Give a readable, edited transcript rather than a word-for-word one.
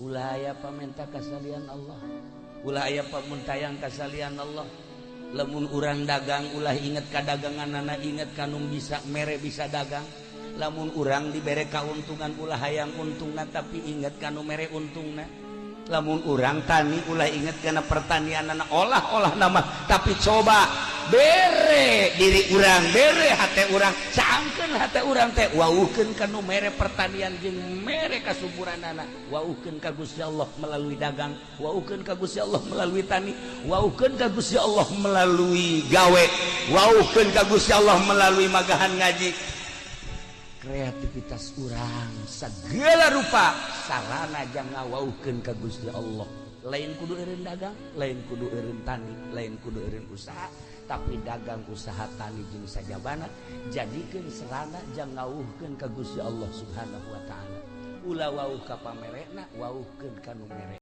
Ulah aya pamenta kasalian Allah, ulah aya pamuntayang kasalian Allah. Lamun urang dagang, ulah inget ka dagangan anak, inget ka nu bisa mere bisa dagang. Lamun urang dibere kauntungan, ulah hayang untungna, tapi inget ka nu mere untungna. Lamun urang tani, ulah inget kana pertanian anak, olah-olah nama, tapi coba bere diri urang, bere hate urang, caangkeun hate urang teh, wauhkeun ka nu mere pertanian jeung mere kasuburan anak. Wauhkeun ka Gusti Allah melalui dagang, wauhkeun ka Gusti Allah melalui tani, wauhkeun ka Gusti Allah melalui gawe, wauhkeun ka Gusti Allah melalui magahan ngaji. Kreativitas urang segala rupa sarana jang ngawauhkeun ka Gusti Allah. Lain kudu eureun dagang, lain kudu eureun tani, lain kudu eureun usaha, tapi dagang, usaha, tani jeung sajabana jadikeun sarana jang ngawuhkeun ka Gusti Allah Subhanahu wa Ta'ala. Ulah wauh ka pamerena, wauhkeun ka nu mere.